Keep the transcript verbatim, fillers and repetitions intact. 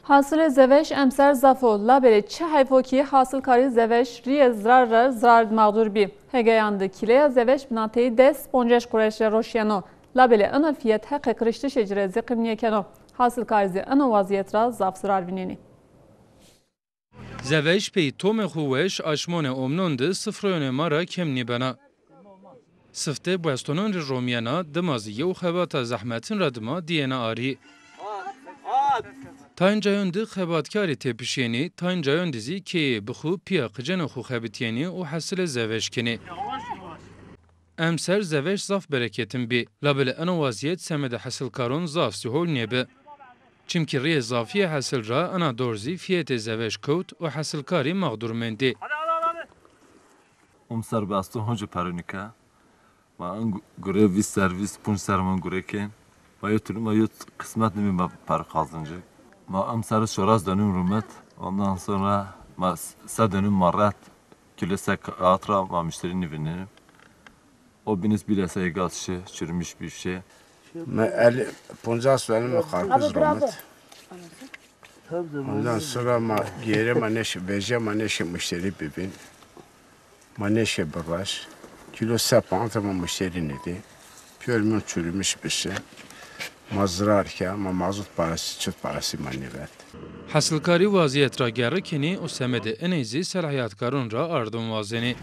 Hasilê zevej emser zaf o, labelê çi heyf o kî hasilkarî zevej rîyê zirar ra zirar mexdûr bî. Hegeyan de kîleya zevej binateyî des ponceş qureş ra roşîyeno. Labelê ina fîyet heqê qiriştişê ci rê zî qîm nêkeno. Hasilkar zî ina wazîyet ra zaf zirar vînenî. Zevej pey tomê xo weş aşmonê omnon de sifroyonê ma ra kêm nêbena. Sifte buestonon rê romîyena, dima zî yew xebata zehmetin ra dima dîyena arî. Tayn cayon de xebatkarî tepişîyenî, tayn cayon de zî keyê bi xo pîya qicenê xo xebitîyenî û hesilê zevej kenî. Emser zevej zaf bereketin bî, labelê ina wazîyet semedê hesilkaron zaf zî hol nêbi. Çimkî rîyê zafîyê hesil ra ina dor zî fîyetê zevej kewt û hesilkarî mexdûr mendî. Umser bi eston honce peroni ke. Ma en gu-, gure vîst ser, vîst ponc ser ma gure kên. Ma yo tulî ma yo qismet nimî ma per qazincî. Ma emser şoraz dönüm rumet. Ondan sonra ma s-, se dönüm ma ret. Kilo se kağıt ra ma müşteri nivînî. O bînis bîle se êgaz şi, çürümüş bir şey. Mi el, poncas dönüm karpuz rumet. Ondan sonra ma gêre ma neşe, veje ma neşe müşteri bibin. Ma neşe biraş. Kilo se pound ma müşteri nêdî. Pîyor mi çürümüş bir şey. Ma zirar ke, ma mazot parası, çit parası ma nêvet. Hesilkarî wazîyet ra gerre kenî û semedê iney zî selahîyatkaron ra ardim wazenî.